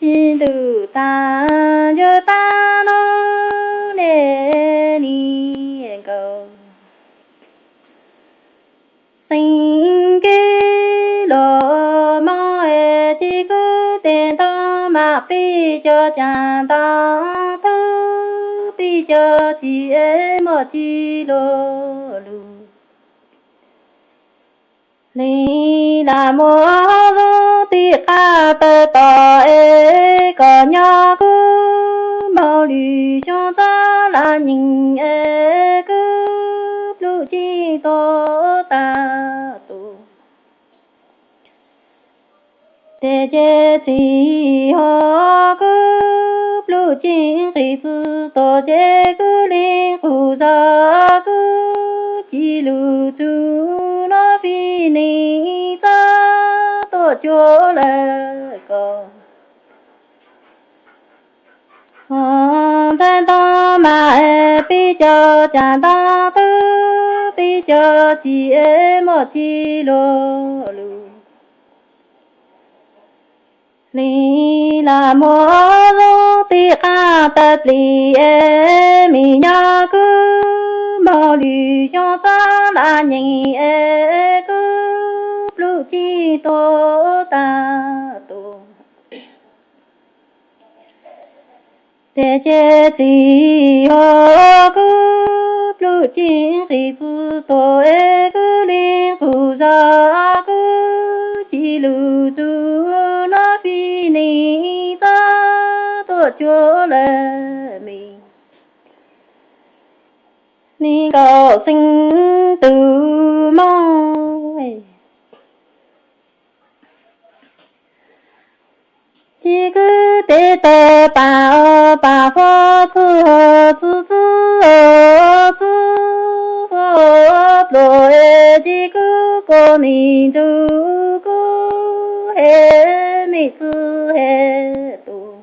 Tsis ntuj tag ncua tag no ne, li nkaus xeeb kev los mog es, tsis kwv tij tau mas pib cov cas ntau, pib cov txiv es muaj txiv luv lug. Li lam muaj zoo tib qab tawg tom es, kom nyob kuv moog lwm xyoo txog lam nyeem es, kuv pluj ceeb tuag tag tus. Ces ces txiv hos kuv pluj ceeb nqis txwv tuag ces, kuv li qus zog kuv ci lug txug no, fij neeg txog tuaj cuag lawm ko. Ntxhais ntoo mas pib cov cas ntau, twb pib cov txiv es muaj txiv luv lug. Li lam muaj zoo tib qab tawg plig es, mim nyob kuv moog lwm xyoo txog lam nyeem es, kuv pluj ceeb tuag tag tus. Ces ces txiv hos kuv pluj ceeb nqis txwv tuag es, kuv li qus zog kuv ci lug txug no, fij neeg txog tuaj cuag lawm mim li nkaus xeeb tug moog. Tsis kwv tij tawg pam os pam fo txwv, txwv txwv txwv fo pluag es, tsis kwv kuv mim ntug kuv hem mim txwv hem tus.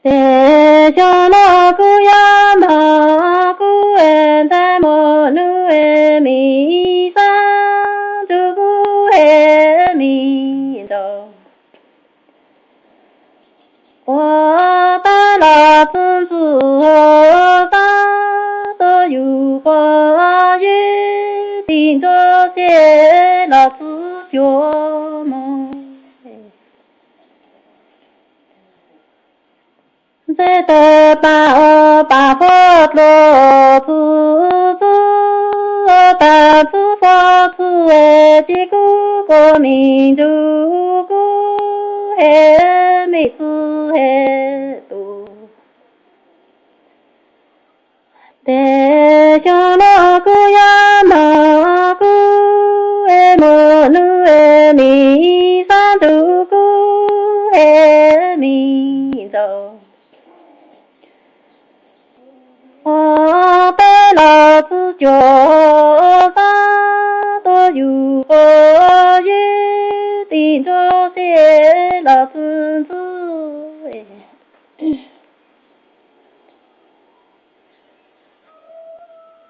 Ces xyoo no kuv yuav moog kuv ntxhais muam nub mim xab ntug kuv hem mim ntxaus. Ua teb los txwv ntxwv xab tuaj yug quas yig tim ntsuab xiab los txwv cuag moog. Ntxhais tawg pam os pam fo pluag txwv txwv pam txwv fo txwv es, tsis kwv kuv mim ntug kuv hem mim txwv hem tus. Ces xyoo no kuv yuav moog kuv muam nub mim xab ntug kuv hem mim ntxaus. Ua teb los txwv cuag xab tuaj yug quas yig tim ntsuab xiab los txwv ntxwv.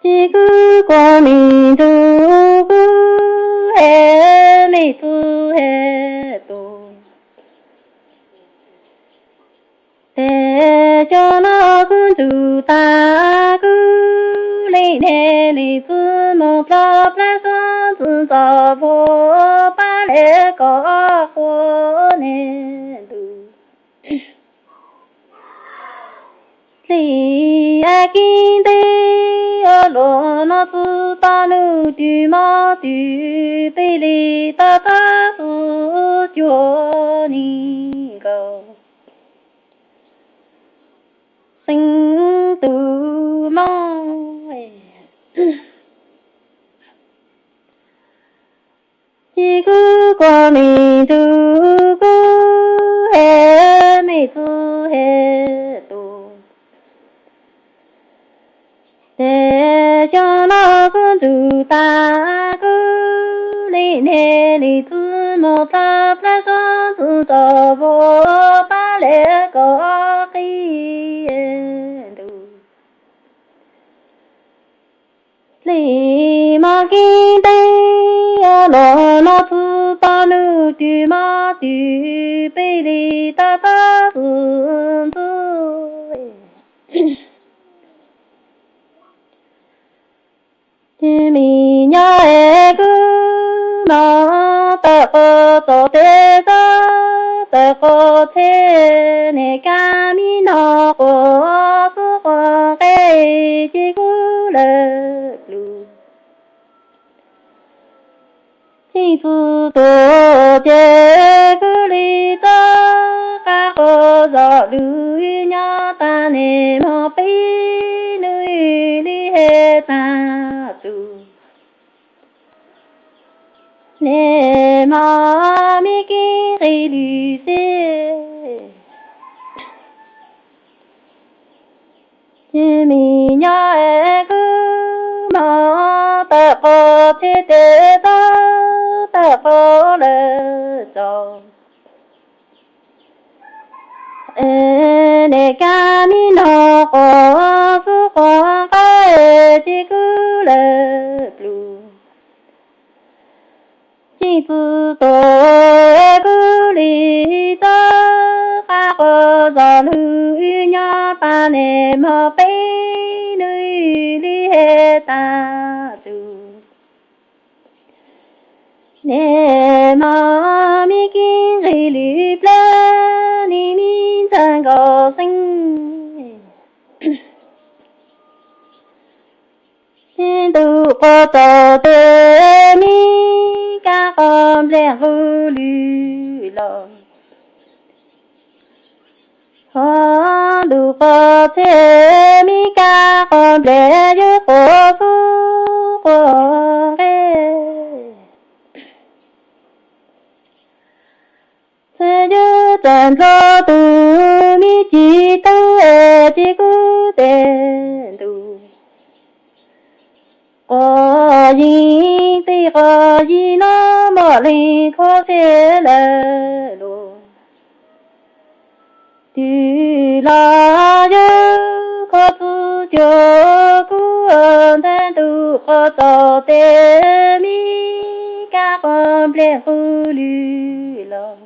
Tsis kwv kuv mim ntug kuv hem mim txwv hem tus. Ces xyoo no kuv ntug tag kuv leej niam leej txiv moog plab plab xyoob txwv ntxov vua pab le kom quas niam ntug. Li a kib ntev luas no txwv tau nub twg mob twg peb li tau txhab xub cuag li nkaus xeeb tug moog. Tsis kwv kuv mim ntug kuv hem mim txwv hem tus. Ces xyoo no kuv ntug tag kuv leej niam leej txiv moog plab plab xyoob txwv ntxov vua pab le kom qis ntug. Li mob kib ntev luas no txwv tau nub Tsis mob tsis pib li tab tab txuj ntxuj. Ces me nyuam es kuv mob tawm qhov txoj tes tawm qhov txhia, niam kab mi no quas xub quas nqe ces kuv lawm plum. Txij txug tuaj ces kuv li txawj qab quas zog lug nyob tas niam mog peb nws li he tag txug. Niam mog mi kib nqis lwm xwb. Ces me nyuam es kuv mob tawm qhov txhia tes tawm tawm qhov lawm txog. Niam kab mi no quas xub quas nqe ces kuv lawm plum. Txij txug tuaj kuv li txawj qab quas zog lug nyob tas niam mog peb nws li he tag txug. Niam mog mi kib nqis lwm plawg ni mi ntxawg nkaus xeeb. Ntuj quas txoj tes mi kab quas nplej nqus lwm los. Ho ntuj quas txhia mi kab quas nplej yuav quas xub quas nqe. Txawm yuav txawm nrog tus me ci tub es tsis kuv tes ntuj. Quas yig tij quas yig no mom leeg khuav xev lawm los. Twb los yog khuav txug cuag kuv ntxhais ntuj quas txoj tes mi kab quas nplej nqus lwm los.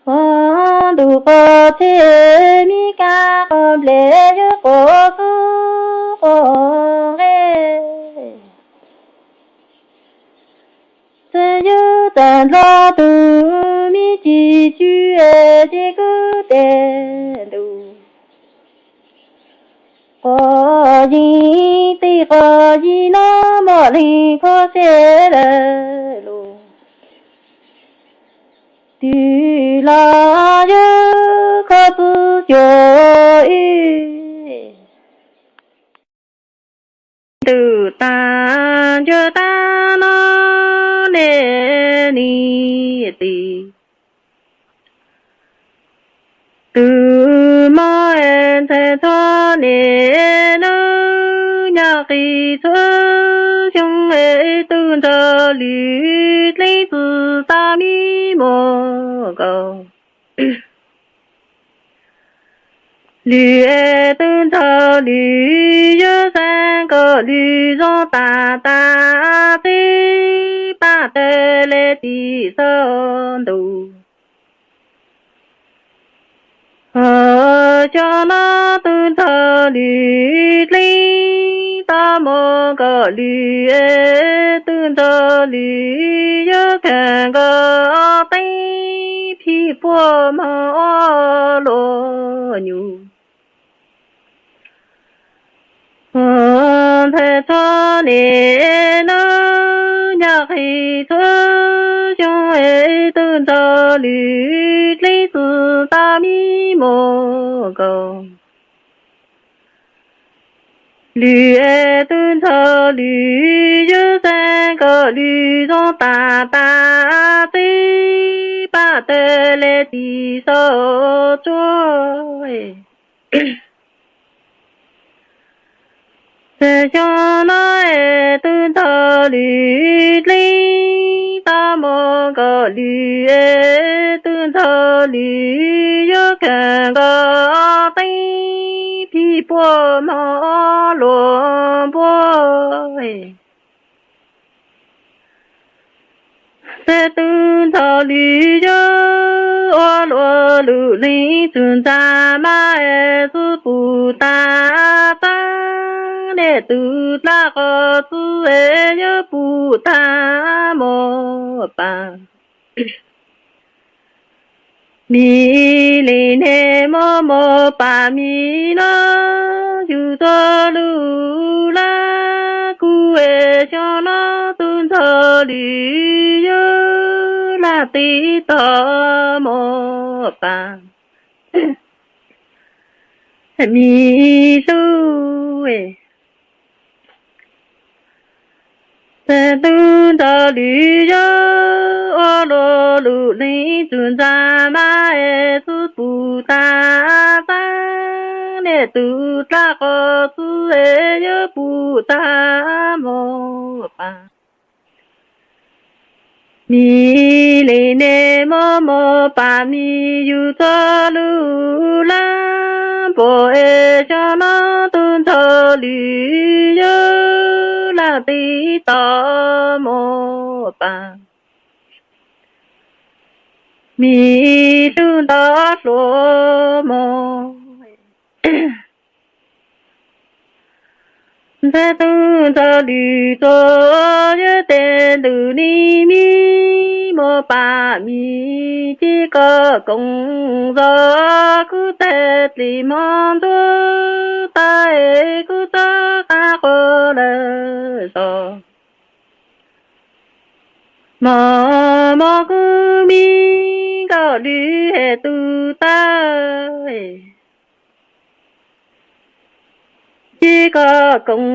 Ho ntuj quas txhia mi kab quas nplej yuav quas xub quas nqe. Txawm yuav txawm nrog tus me ci tub es tsis kuv tes ntuj. Quas yig tij quas yig no mom leeg khuav xev lawm los. Twb los yog khuav txug cuag wb. Ntuj tag ncuav tag no ne niam txiv. Tus mob es ntxhais txhob niam nub nyob qis txhua xyoo es tus nrog lwm dleej txwv tag mi mus nkaus. Lwm es tus nrog lwm yuav xeeb kom lwm zoo tag tag txij pab tawg le tim txoj ntuj. Ho xyoo no tus nrog lwm dleej tau mus nkaum lwm es tus nrog lwm yuav khaws nkaus teeb phim puag moog ob luas nyuj. Ntxhais txhob niam nub nyob qis txhua xyoo es tus nrog lwm dleej txwv tag mi mus nkaus. Lwm es tus nrog lwm yuav xeeb kom lwm zoo tag tag txij pab tawg le tim txoj tsuas. Txawm xyoo no es tus nrog lwm dleej tau mus nkaum lwm es tus nrog lwm yuav khaws nkaus teeb phim puag moog ob luas npuab. Ntxawg tub ntxhov lwm yawg ua luaj lub leej txug ntxa mas es txuj pum tag faab, nej tug dlaab qhov txwv es yawg pum tag mos pas. Mim leej nej mos mos pas mim los yug txug lub laj, kuv es xyoo no tub ntxhov lwm yawg laj tib tog mos pas. Mim lub Ntxawg tub ntxhov lwm yawg ua luaj lub leej txug ntxa mas es txuj pum tag faab, nej tug dlaab qhov txwv es yawg pum tag mos pas. Mim leej nej mos mos pas mim yug txug lub laj, npaum es xyoo no tub ntxhov lwm yawg laj tib tog mos pas. Mim lub ntxhov hluas mos. Ntxawg tub ntxhov lwm txuj yawg tes ntug nej mim mos pas mim, ces koj koom zog kuv tes dlim hmo ntuj tag es kuv txoj qab quas lawm zog. Mos mos kuv mim nkaus lwm es tub tag, ces koj koom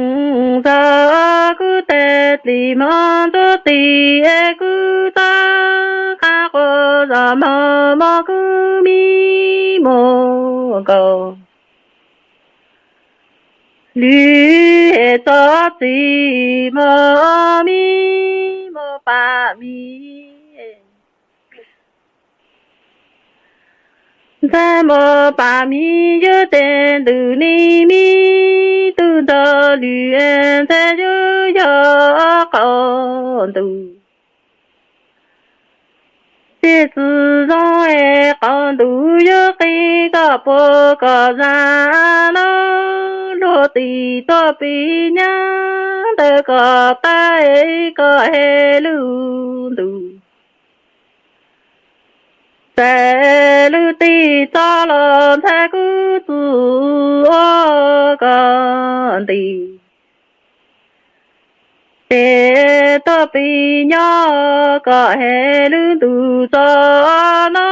zog kuv tes dlim hmo ntuj tag es kuv txoj qab quas zog. Mos mos kuv mim mos nkaus lwm es txhob txwv mos mim mos pas mim. Ntxawg mos pas mim yawg tes ntug nej mim, tub ntxhov lwm es ntxawg yawg yog qaum ntuj. Tej txwv zoo es qaum ntuj yawg qi koj puab koj zag no, luag tim tuaj pib nyab ntawm koj tag es koj hem lub ntuj. Txais lub teb txoj los ntxhais kuv txuj ua koj nti. Tes tuaj pib nyob koj hem lub ntuj txoj no,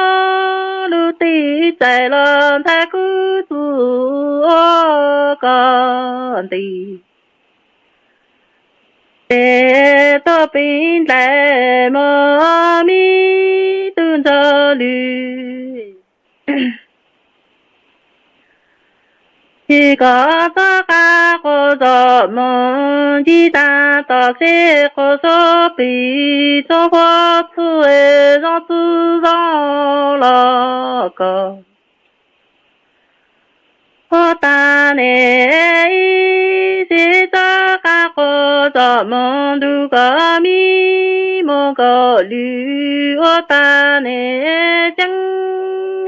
lub teb txais los ntxhais kuv txuj ua koj nti. Tes tuaj pib ntais mos mim tub ntxhov lwm. Ces koj txoj qab quas zos moos ncig tag tom seb quas xub plig txoov huab txwv zoo txwv zoo los koj. Ua tag nej ib sim txoj qab quas zos moos ntuj koj mim mos nkaus lwm, ua tag nej ceeb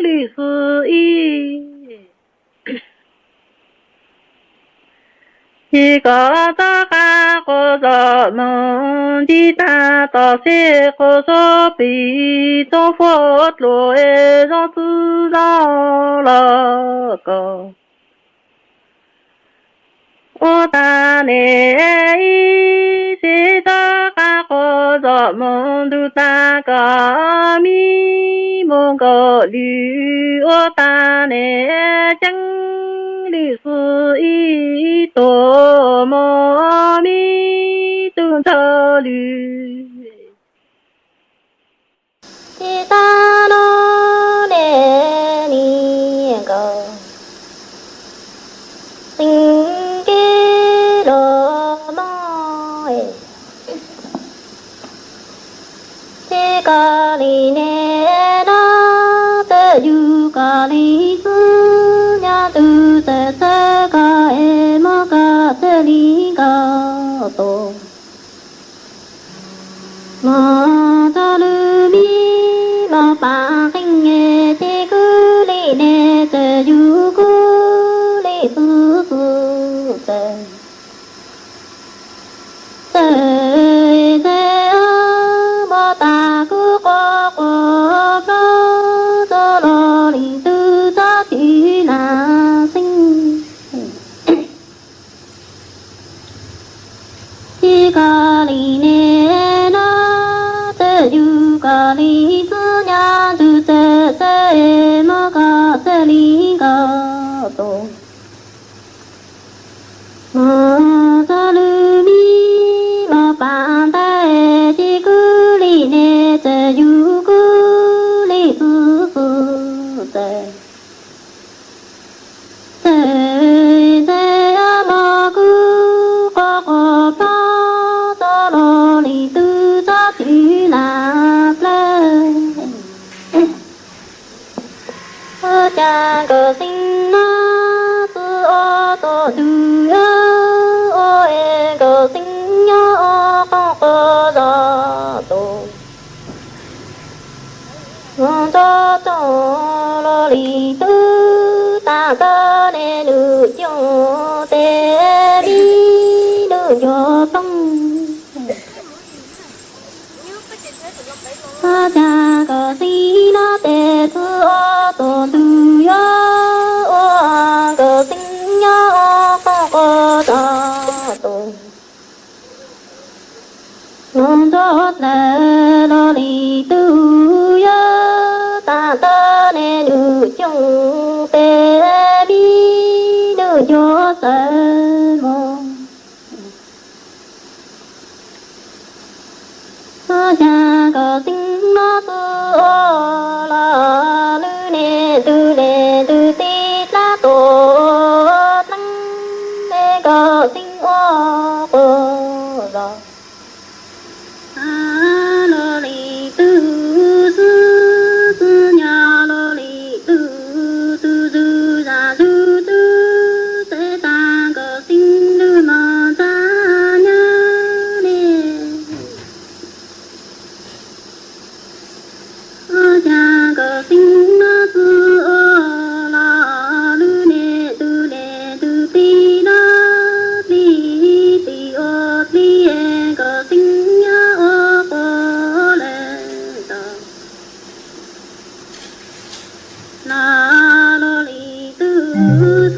lwm xwb ib. Ces koj txoj qab quas zos moos ncig tag tom seb quas xub plig txoov huab dluav zoo txwv zoo los koj. Ua tag nej ib sim txoj qab quas zos moos ntuj tag koj mim mos nkaus lwm, ua tag nej ceeb lwm xwb ib, tuaj mos mim tub ntxhov lwm. Tib tag no nej niam nkaus tseem kev los mog. Ces koj li nej no, txawm yug koj li xwb, nyob ntuj txawm txhawb koj es muab koj txhawb li nkaus tus. Mos txog pav nqeeg ces kuv li ne, txawm yug kuv li xwb xwb txawm. Txawm ntxhe muab tag kuv quaj quaj ploj txog los li twb txhob txwm na xeeb. Tsis koj li ne no, txawm yug koj li xwb nyab ntxwg txawm txawj es muab koj txawj li nkauj tus. Muab txoj lw mi los pam ntais ces kuv li ne, txawm yug kuv li xwb xwb txawm. Txawm ntxhe muab kuv quaj quaj ploj txog los li twb txhob txwm na plawg. Ua cas nkawd xeeb no xwb ob tug ntxwg yuav ua es nkawd xeeb nyob ob qoob qos zos tus. Ntxov txoog los li twb tag tawm ne nws coob tes me nws ncuav ploog. Ua cas nkawd xeeb no tes xwb ob tug ntxwg yuav ua nkawd xeeb nyob ob qoob qos zos tus. Ntxov txawm los li twb yuav tag tawm ne nws coob tes me nws ncuav xawv mus. Ua cas nkawd xeeb no xwb ua los lwm ne ntws ne ntws tib dlaab tus tleeb ne nkawd xeeb ua quas zos. Los li twb xwb xwb nyab los li twb tus zws zam zws twb txawj tag nkawd xeeb lwm no ntxhab nyab ne. Ua cas nkawd xeeb no xwb ua los lwm ne ntws ne ntws tib dlaab tib tis ua tib es nkawd xeeb nyab ua quas lawm ntau. Los li twb xwb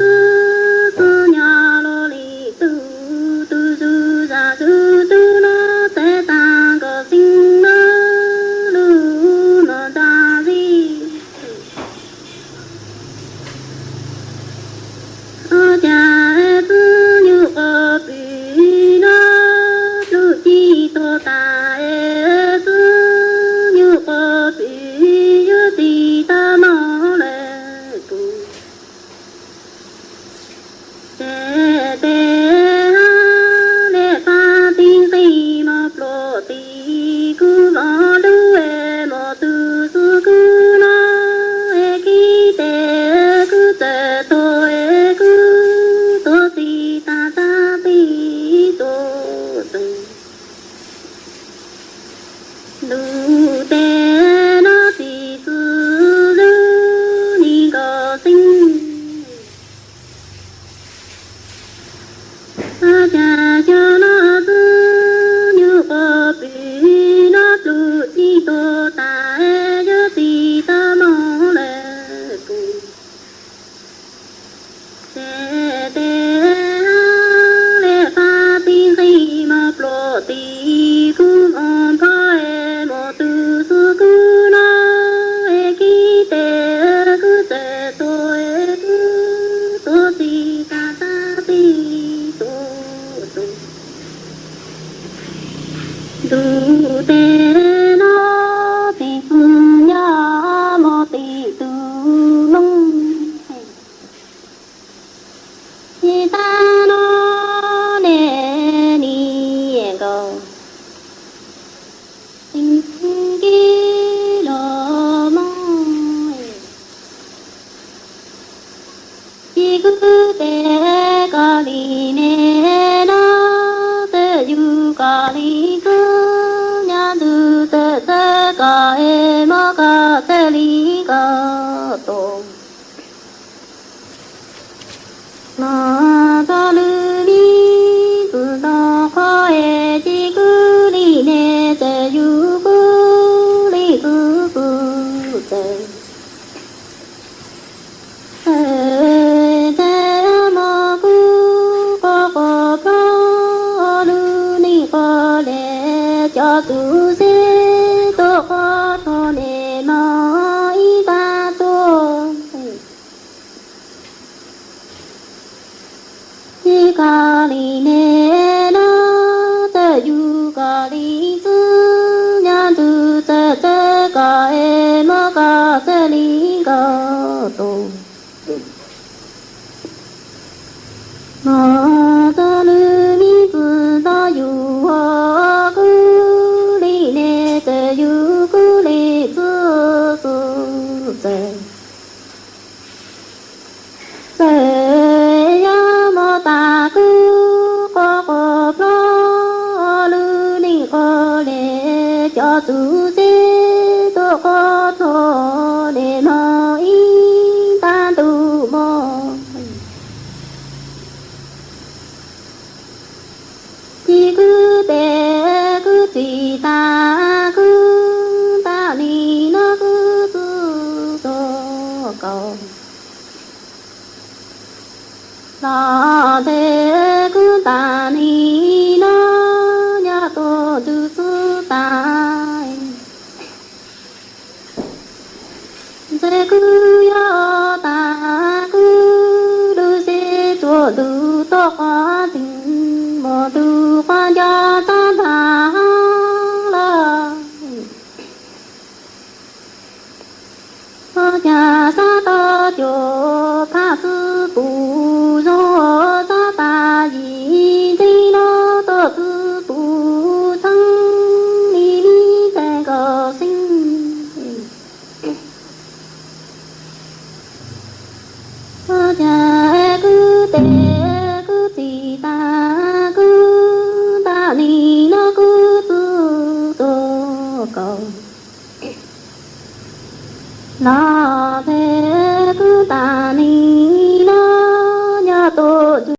xwb nyab los li twb tus zws zam zws twb no txawj tag nkawd xeeb no lwm no ntxhab zim. Ua cas es xwb nyuj quas pwm no pluj ci tuag tas es xwb nyuj quas pwm yuav tsis tau mob lawm kuv. Ces tes ha le faj tib nqis mos pluam tim kuv vov lub es mos tus xwb kuv no es khib tes kuv txawm tuag es kuv tuag txij tag tag tib tuag txeeg. Ntuj tes no tsis xwm lub ni nkawd xeeb. Ua cas xyov no xwb nyuj quas pwm no pluj ci tuag tas es yuav tsis tau mob lawm kuv. Ces tes ha le faj tib nqis mos pluam tim kuv mos phoj es mos tus xwb kuv no es khib tes kuv txawm tuag es kuv tuag txij tag tag tib tuag txeeg. Ntuj tes no tsis xwm nyab mos tim tus loog. Tsis tas no ne niam nkaus, tseem kib los mob. Tsis kwv tes koj li ne no, txawj yug koj li xwb nyab ntxwg txawj txawj koj es mob koj txawj koj es muab koj txawj li nkauj tus. Mos txog lub me ntxwv ntxov yus, kuv li ne txawm yus kuv li txwv xwm txawm. Txawm yog mos tas kuv quaj quaj plho, lub neej quaj li cov txuv xeb tuaj quaj plho li mog ib tag ntuj mog. Ces kuv tes kuv txiv tas kuv nta nim no kuv txwv txo kaus. Los tes kuv nta nim no nyob tuaj tus xub tas. Ntxawm kuv yuav tas kuv lub xeb tsuas ntuj toj qhov ntxwg, muaj tus qhov nco txhob ntag los. Ua cas xav tau cuag phaj xwb pus zoo, xav tas yim ntxwg no tuaj xwb pus txheeb li li ntxhais nkauj xeeb. Ua cas kuv tes kuv txiv tas kuv nta nim no kuv txwv txo kaus los.